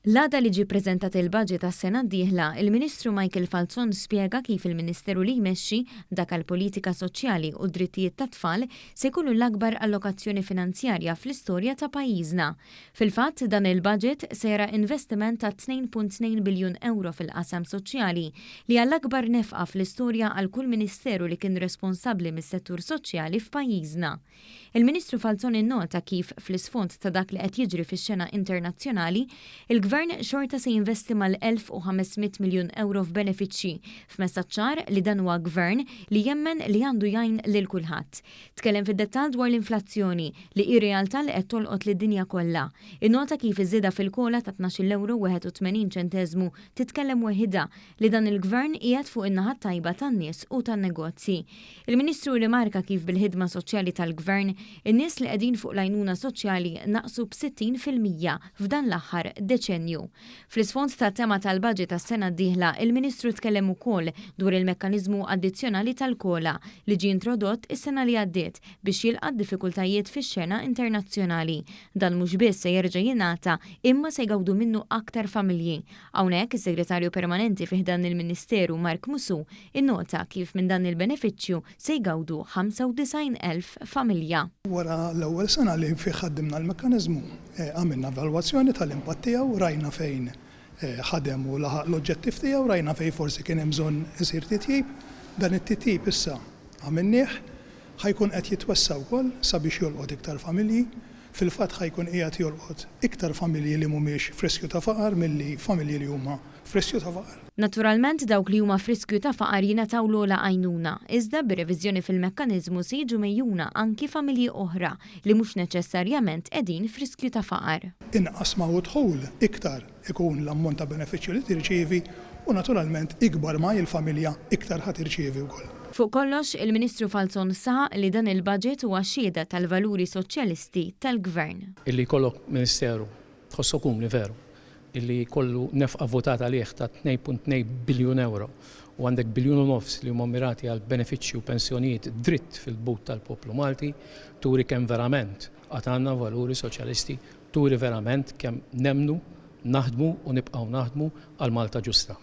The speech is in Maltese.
L-għada li ġie ppreżentat il-budget għas-sena d-dieħla, il-Ministru Michael Falzon spjega kif il-Ministeru li jmexxi, dak għall-Politika Soċjali u d-Drittijiet tat-Tfal, se jkollu l-akbar allokazzjoni finanzjarja fl-istorja ta' pajjiżna. Fil-fatt, dan il-budget se jara investiment ta' 2.2 biljun ewro fil-qasam soċjali, li hija l-akbar nefqa fl-istorja għal kull Ministeru li kien responsabbli mis-settur soċjali f'pajjiżna. Il-Ministru Falzon innota kif, fl-isfond ta' dak li qed jiġri fix-xena internazzjonali, il-Gvern xorta se jinvesti mal-1,500 miljun ewro f'benefiċċji, f'messaġġ ċar li dan huwa Gvern li jemmen li għandu jgħin lil kulħadd. Tkellem fid-dettall dwar l-inflazzjoni, li hi realtà li qed tolqot lid-dinja kollha. Innota kif iż-żieda fil-COLA ta' tnax-il ewro u 81 ċenteżmu titkellem weħidha li dan il-Gvern qiegħed fuq in-naħa t-tajba tan-nies u tan-negozji. Il-Ministru rrimarka kif bil-ħidma soċjali tal-Gvern, in-nies li qegħdin fuq l-għajnuna soċjali naqsu b'60% f'dan l-aħħar deċennju. Fl-isfond tat-tema tal-budget għas-sena d-dieħla, il-Ministru tkellem ukoll dwar il-mekkaniżmu addizzjonali tal-COLA li ġie introdott is-sena li għaddiet biex jilqa' d-diffikultajiet fix-xena internazzjonali. Dan mhux biss se jerġa' jingħata imma se jgawdu minnu aktar familji. Hawnhekk, is-Segretarju Permanenti fi ħdan il-Ministeru Mark Musù innota kif minn dan il-benefiċċju se jgawdu 95,000 familja. Wara l-ewwel sena li fih ħaddimna l-mekkaniżmu, għamilna evalwazzjoni tal-impatt tiegħu, rajna fejn ħadem u laħaq l-oġġettiv tiegħu, rajna fejn forsi kien hemm bżonn isir titjib. Dan it-titjib issa għamilnieh. Ħa jkun qed jitwessa' wkoll sabiex jolqot iktar familji. Fil-fatt ħa jkun qiegħed jolqot iktar familji li mhumiex f'riskju ta' faqar milli familji li huma f'riskju ta' faqar. Naturalment dawk li huma f'riskju ta' faqar jingħataw l-ogħla għajnuna, iżda bir-reviżjoni fil-mekkaniżmu se jiġu megħjuna anki familji oħra li mhux neċessarjament qegħdin f'riskju ta' faqar. Inqas ma hu dħul, iktar ikun l-ammont ta' benefiċċju li tirċievi u naturalment ikbar ma hi l-familja iktar ħa tirċievi wkoll. Fuq kollox, il-Ministru Falzon saħaq li dan il-budget huwa xhieda tal-valuri soċjalisti tal-Gvern. Illi jkollok Ministeru, tħossok umli veru, illi jkollu nefqa votata għalih ta' 2.2 biljun ewro u għandek biljun u nofs li huma mmirati għal benefiċċji u pensjonijiet dritt fil-but tal-poplu Malti, turi kemm verament għad għandna valuri soċjalisti, turi verament kemm nemmnu, naħdmu u nibqgħu naħdmu għal Malta ġusta.